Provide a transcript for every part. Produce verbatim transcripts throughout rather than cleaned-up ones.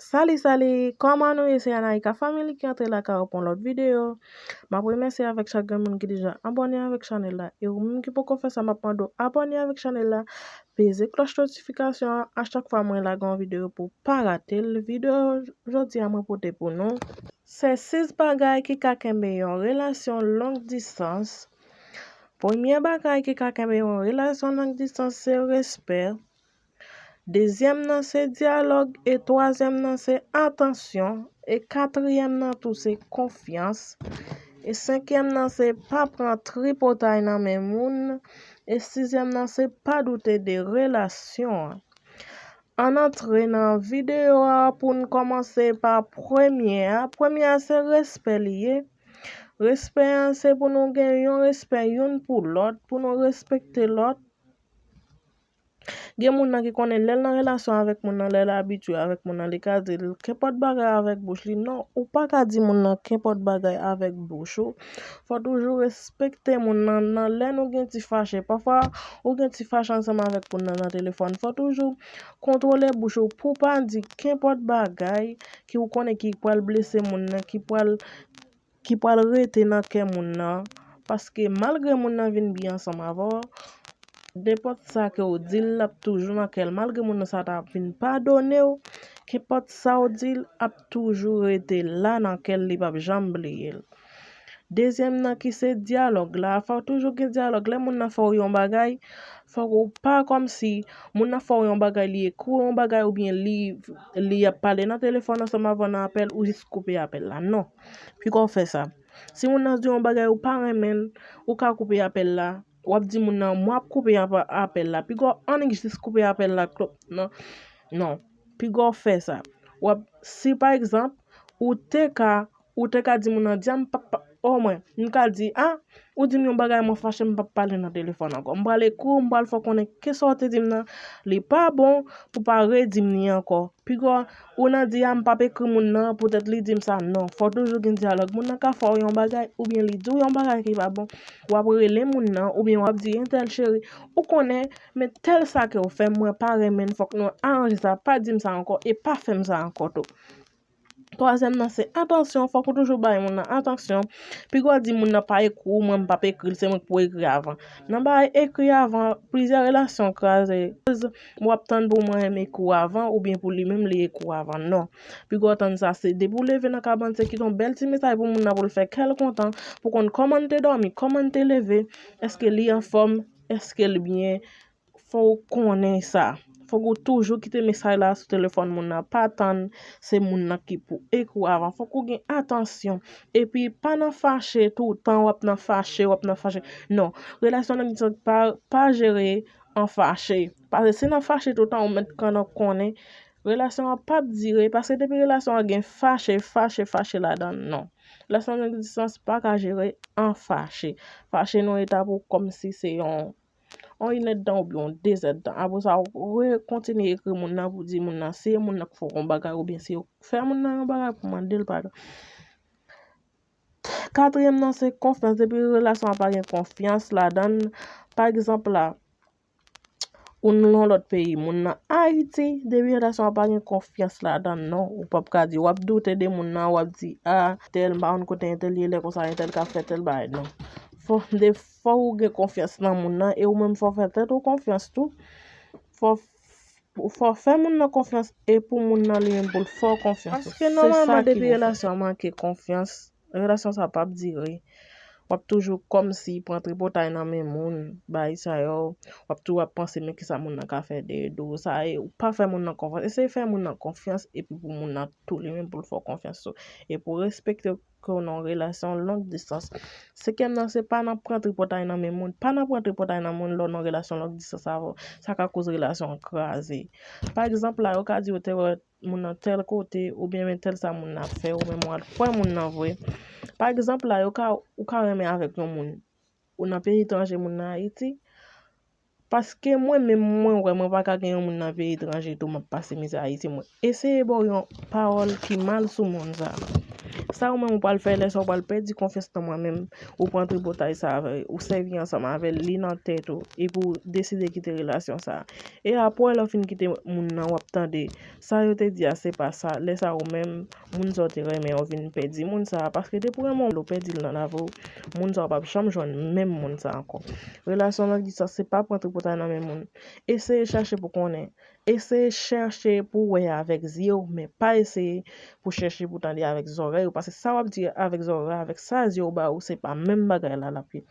Sali, sali, kòman nou ye? Se Anaïka Family ki antre lakay ou pou yon lòt videyo. M ap remèsye avèk chak grenn moun ki deja abòne avèk chanèl la. E ou menm ki poko fè sa, m ap mande w abòne avèk chanèl la. Peze klòch notifikasyon an, a chak fwa mwen lage yon videyo pou w pa rate l. Videyo jodi a mwen pote pou nou, se sis bagay ki ka kenbe yon relasyon long distans. Premye bagay ki ka kenbe yon relasyon long distans se respè. Dezyèm nan se dyalòg, e twazyèm nan se atansyon, e katriyèm nan tou se konfyans, e senkyèm nan se pa pran tripotay nan men moun, e sizyèm nan se pa doute de relasyon an. Ann antre nan videyo a pou n kòmanse pa premye a. Premye a se respè li ye. Respè an se pou nou gen yon respè youn pou lòt, pou nou respekte lòt. Gen moun nan ki konnen lè l nan relasyon avèk moun nan, lè l abitye avèk moun nan, li ka di l kenpòt bagay avèk bouch li. Non, ou pa ka di moun nan kenpòt bagay avèk bouch ou. Fò toujou respekte moun nan, nan lè nou gen ti fache. Pafwa, ou gen ti fache ansanm avèk moun nan nan telefòn. Fò toujou kontwole bouch ou pou w pa di kenpòt bagay ki ou konnen ki pral blese moun nan, ki pral ki pral rete nan kè moun nan, paske malgre moun nan vin byen ansanm avè w, nenpòt sa ke w di l, l ap toujou nan kè l. Malgre moun nan sa ta vin padone w, kenpòt sa w di l ap toujou rete la nan kè l, li p ap janm bliye l. Dezyèm nan ki se dyalòg la, fò toujou gen dyalòg. Lè moun nan fè w yon bagay, fòk ou pa kòmsi moun nan fè w yon bagay, li ekri w yon bagay oubyen li, li ap pale nan telefòn ansanm avè w nan apèl, ou jis koupe apèl la. Non. Piga w fè sa. Si moun nan di yon bagay ou pa renmen l, ou ka koupe apèl la. W ap di moun nan, "Mwen ap koupe apa-, apèl la." Piga w annik jis koupe apèl la, klop. Non. Non. Piga w fè sa. W ap, si pa egzanp, ou te ka, ou te ka di moun nan, "Di a m p ap, o mwen, m ka di, a, ou di m yon bagay, mwen fache, m p ap pale nan telefòn ankò. M pral ekri w, m pral fè w konnen ke sa w te di m nan, li pa bon, pou pa redi m li ankò." Piga w nan di, "A, m p ap ekri moun nan, poutèt li di m sa." Non, fò toujou gen dyalòg. Moun nan ka fè w yon bagay, oubyen li di w yon bagay ki pa bon. W ap rele moun nan, oubyen w ap di, "Entèl cheri, ou konnen, men tèl sa ke w fè, mwen pa renmen l, fòk nou aranje sa, pa di m sa ankò, e pa fè m sa ankò tou." Twazyèm nan se atansyon, fòk ou toujou bay moun nan atansyon. Piga w di moun nan pa ekri w, mwen m p ap ekri l, se mwen k pou ekri avan. Nan bagay ekri avan, plizyè relasyon kraze. W ap tann pou mwen m ekri w avan, oubyen pou li menm li ekri w avan. Non. Piga w tann sa, se depi w leve nan kabann, se kite yon bèl ti mesaj pou moun nan pou l fè kè l kontan, pou konn kòman l te dòmi, kòman l te leve, èske li anfòm, èske l byen, fò w konnen sa. Fòk ou toujou kite mesaj la sou telefòn moun nan. Pa tann se moun nan ki pou ekri w avan. Fòk ou gen atansyon. Epi, pa nan fache toutan, w ap nan fache, w ap nan fache. Non, relasyon nan distans pa, pa jere an fache. Paske si nan fache toutan, ou mèt kannan konnen relasyon an p ap dire. Paske depi relasyon an gen fache, fache, fache ladan l, non. Relasyon nan distans pa ka jere an fache. Fache nan eta pou kòmsi se yon yon inèdtan oubyen yon dezèdtan. Apre sa, ou rekontinye ekri moun nan pou di moun nan, si e moun nan k fè w yon bagay oubyen si yo fè moun nan yon bagay pou mande l padon. Katriyèm nan se konfyans. Depi relasyon an pa gen konfyans ladan l, pa egzanp la, ou nan yon lòt peyi, moun nan Ayiti, depi relasyon an pa gen konfyans ladan l, non, ou p ap ka di, w ap doute de moun nan, w ap di, a, tèl, m pa konn kote entèl ye, lè konsa, entèl ka fè tèl bagay, non. Fò, de, fò ou gen konfyans nan moun nan, e ou menm fò fè tèt ou konfyans tou. Fò, fò fè moun nan konfyans, e pou moun nan li menm pou l fè w konfyans tou. Paske nòmalman, depi relasyon an manke konfyans, relasyon sa p ap dire. W ap toujou kòmsi pran tripotay nan men moun, bagay sa yo. W ap toujou ap panse, men kisa moun nan ka fè de do sa, e ou pa fè moun nan konfyans. Eseye fè moun nan konfyans, epi pou moun nan tou li menm pou l fè w konfyans tou. E pou respekte ke w nan yon relasyon long distans. Senkyèm nan, se pa nan pran tripotay nan men moun. Pa nan pran tripotay nan moun lè w nan relasyon long distans avè w. Sa ka koz relasyon an kraze. Pa egzanp la, yo ka di yo te wè moun nan tèl kote, oubyen men tèl sa moun nan ap fè, ou menm w al kwè moun nan vre. Pa egzanp la, yo ka, ou ka renmen avèk yon moun. Ou nan peyi etranje, moun nan Ayiti. Paske mwen menm, mwen wè, mwen pa ka gen yon moun nan peyi etranje tou, m ap pase mizè Ayiti, mwen. Eseye ba w yon pawòl ki mal sou moun sa. Sa ou menm ou pral fè, lè sa ou pral pèdi konfyans nan mwen menm, ou pran tripotay sa avè, ou sèvi ansanm avè l, li nan tèt ou, epi ou deside kite relasyon sa. E apre lè w fin kite moun nan, w ap tande, sa yo te di a se pa sa, lè sa ou menm, moun sa w te renmen an vin pèdi moun sa, paske depi w renmen yon moun, ou pèdi l nan lavi w, moun sa w p ap janm jwenn menm moun sa ankò. Relasyon long distans se pa pran tripotay nan men moun. Eseye chèche pou konnen. Eseye chèche pou wè avèk zye w, men pa eseye pou chèche pou tande avèk zòrèy ou, paske sa w ap di avèk zòrèy, avèk sa zye w ba ou, se pa menm bagay la l ap ye.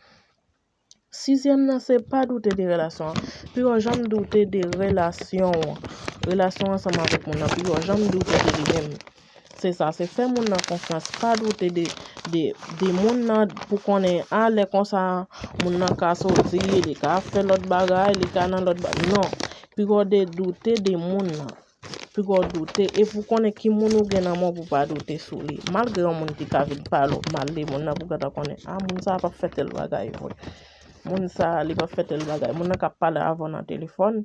Sizyèm nan, se pa doute de relasyon an. Piga w janm doute de relasyon w, relasyon w ansanm avèk moun nan. Piga w janm doute de li menm. Se sa, se fè moun nan konfyans. Pa doute de, de, de moun nan pou konnen, a, lè konsa, moun nan ka soti, li ka fè lòt bagay, li ka nan lòt bagay. Non. Piga w de doute de moun nan. Piga w doute. E pou konnen ki moun ou gen nan men w pou pa doute sou li. Malgre yon moun ki ka vin pale w mal de moun nan, pou gentan konnen, a, moun sa a p ap fè tèl bagay vre. Moun sa a, li p ap fè tèl bagay. Moun nan k ap pale avè w nan telefòn,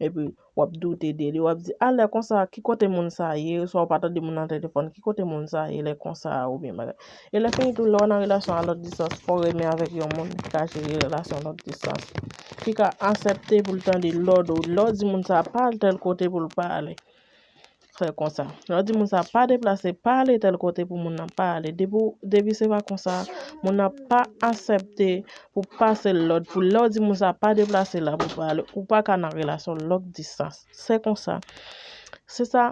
epi w ap doute de li, w ap di, a, lè konsa, ki kote moun sa a ye? Oswa w pa tande moun nan telefòn, ki kote moun sa a ye lè konsa, oubyen bagay. E lè fini tou, lè w nan relasyon a long distans, fò w renmen avèk yon moun ki ka jere relasyon long distans, ki ka aksepte pou l tande lòd ou. Lè w di moun sa a pa al tèl kote pou l pa ale, fè konsa. Lè w di moun sa a pa deplase, pa ale tèl kote pou moun nan pa ale. Depi, depi se pa konsa, moun nan pa aksepte pou pase l lòd, pou lè w di moun sa a pa deplase la pou pa ale, ou pa ka nan relasyon long distans. Se konsa. Se sa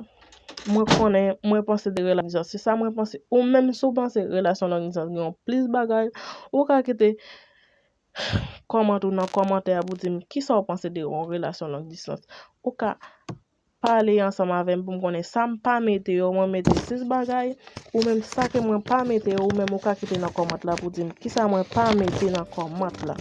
mwen konnen, mwen panse de relasyon long distans. Se sa mwen panse. Ou menm si w panse relasyon long distans gen yon plis bagay, ou ka kite kòmantè ou nan kòmantè a pou di m kisa w panse de yon relasyon long distans. Ou ka pale ansanm avè m pou m konnen sa m pa mete yo, mwen mete sis bagay, ou menm sa ke mwen pa mete yo, ou menm ou ka kite nan kòmant la pou di m kisa mwen pa mete nan kòmant la.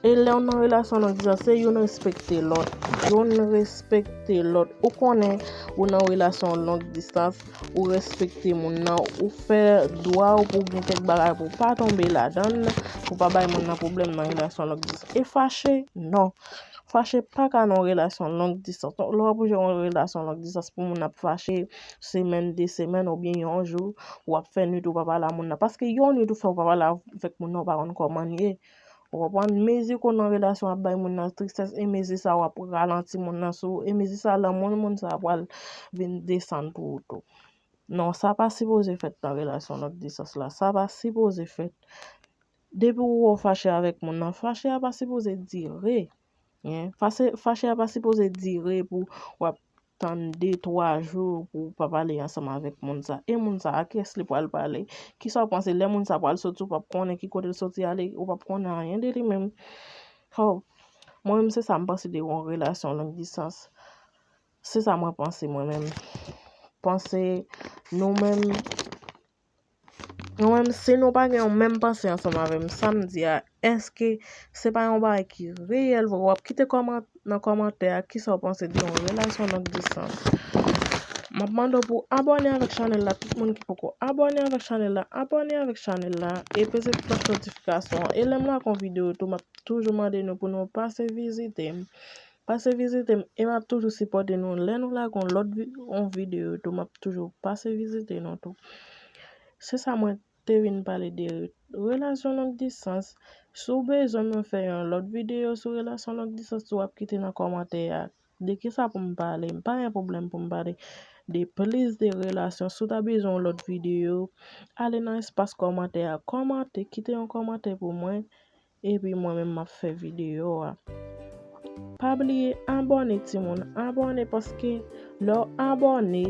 E lè w nan relasyon long distans, se youn respekte lòt. Youn respekte lòt. Ou konnen ou nan relasyon long distans, ou respekte moun nan, ou fè dwa w pou gen kèk bagay pou w pa tonbe ladan l, pou w pa bay moun nan pwoblèm nan relasyon long distans. E fache? Non. Fache pa ka nan relasyon long distans. Donk, lè w ap jere yon relasyon long distans pou moun ap fache semèn, de semèn, oubyen yon jou, w ap fè nwit ou pa pale a moun nan. Paske yon nwit ou fè ou pa pale avèk moun nan, ou pa konn kòman l ye. Ou konprann? Mezi ke w nan relasyon ap bay moun nan tristès, e mezi sa w ap ralanti moun nan sou ou, e mezi sa lanmou moun sa pral vin desann pou ou tou. Non, sa pa sipoze fèt nan relasyon long distans la. Sa pa sipoze fèt. Depi ou wè w fache avèk moun nan, fache a pa sipoze dire. Hein? Fache, fache a pa sipoze dire pou w ap tann de, twa jou pou w pa pale ansanm avèk moun sa. E moun sa, a kiyès li pral pale? Kisa w panse lè moun sa pral soti, ou p ap konnen ki kote l soti ale, ou p ap konnen anyen de li menm? Oh, mwen menm se sa m panse de yon relasyon long distans. Se sa mwen panse mwen menm. Panse nou menm Nou menm, si nou pa gen yon menm panse ansanm avè m, sa m di a, èske se pa yon bagay ki reyèl vre? W ap kite kòman-, nan kòmantè a kisa w panse de yon relasyon long distans. M ap mande w pou abòne avèk chanèl la. Tout moun ki poko abòne avèk chanèl la, abòne avèk chanèl la e peze ti klòch notifikasyon an. E lè m lage yon videyo tou, m ap toujou mande nou pou nou pase vizite m. Pase vizite m e m ap toujou sipòte nou. Lè nou lage yon lòt vi-, yon videyo tou, m ap toujou pase vizite nou tou. Se sa mwen te vin pale de relasyon long distans. Si w bezwen mwen fè yon lòt videyo sou relasyon long distans, w ap kite nan kòmantè a. De kisa pou m pale? M pa gen pwoblèm pou m pale de plis de relasyon. Si w ta bezwen yon lòt videyo, ale nan espas kòmantè a. Kòmante, kite yon kòmantè pou mwen. Epi mwen menm m ap fè videyo a. Pa bliye abòne timoun, abòne paske lè w abòne,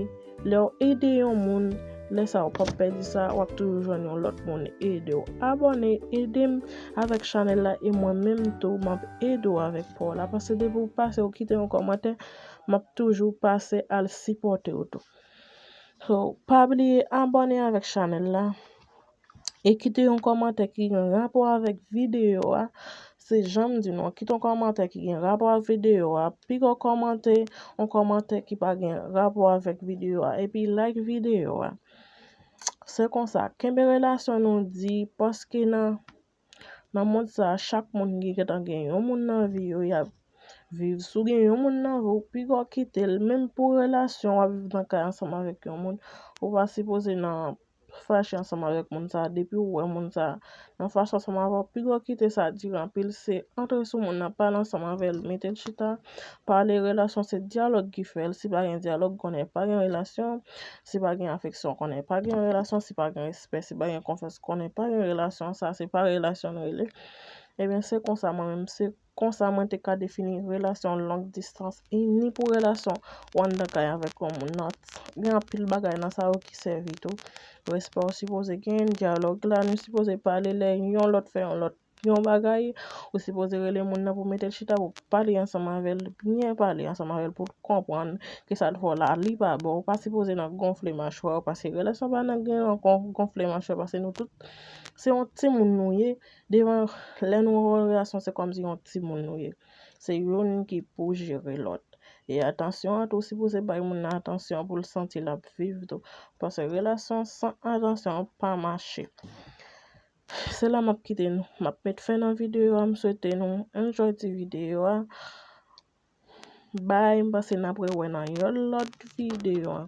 lè w ede yon moun, lè sa w p ap pèdi sa, w ap toujou jwenn yon lòt moun ede w. Abòne, ede m avèk chanèl la e mwen menm tou m ap ede w avèk pa w la. Paske depi w pase w kite yon kòmantè, m ap toujou pase al sipòte w tou. So, pa bliye abòne avèk chanèl la. E kite yon kòmantè ki gen rapò avèk videyo a. Se jan m di nou an, kite yon kòmantè ki gen rapò ak videyo a. Piga w kòmante yon kòmantè ki pa gen rapò avèk videyo a. Epi like videyo a. Se konsa, kenbe relasyon nou di, paske nan, nan mond sa a, chak moun ki gentan gen yon moun nan vi yo, y ap viv. Si w gen yon moun nan vi w, piga w kite l. Menm pou relasyon, w ap viv nan kay ansanm avèk yon moun, ou pa sipoze nan fache ansanm avèk moun sa a. Depi w wè moun sa a nan fache ansanm avè w, piga w kite sa dire anpil. Se antre sou moun nan, pale ansanm avè l, mete l chita, pale. Relasyon se dyalòg ki fè l. Si pa gen dyalòg, konnen pa gen relasyon. Si pa gen afeksyon, konnen pa gen relasyon. Si pa gen respè, si pa gen konfyans, konnen pa gen relasyon. Sa se pa relasyon n rele. Ebyen, se konsa mwen menm, se konsa mwen te ka defini relasyon long distans. E ni pou relasyon w anndan kay avèk yon moun nan. Gen anpil bagay nan sa yo ki sèvi tou. Respè w sipoze gen, dyalòg la, nou sipoze pale lè yon lòt fè yon lòt yon bagay, ou sipoze rele moun nan pou mete l chita, pou pale ansanm avè l, byen pale ansanm avè l pou l konprann ke sa l fè w la, li pa bon. Ou pa sipoze nan gonfle machwè w, paske relasyon pa nan gen nan gon-, gonfle machwè, paske nou tout se yon timoun nou ye. Devan, lè nou an relasyon, se kòmsi yon timoun nou ye. Se youn ki pou jere lòt. E atansyon an tou, sipoze bay moun nan atansyon pou l santi l ap viv tou. Paske relasyon san atansyon pa mache. Se la m ap kite nou. M ap met fen nan videyo a. M swete nou enjoy ti videyo a. Bye, m panse n ap rewè nan yon lòt videyo ankò.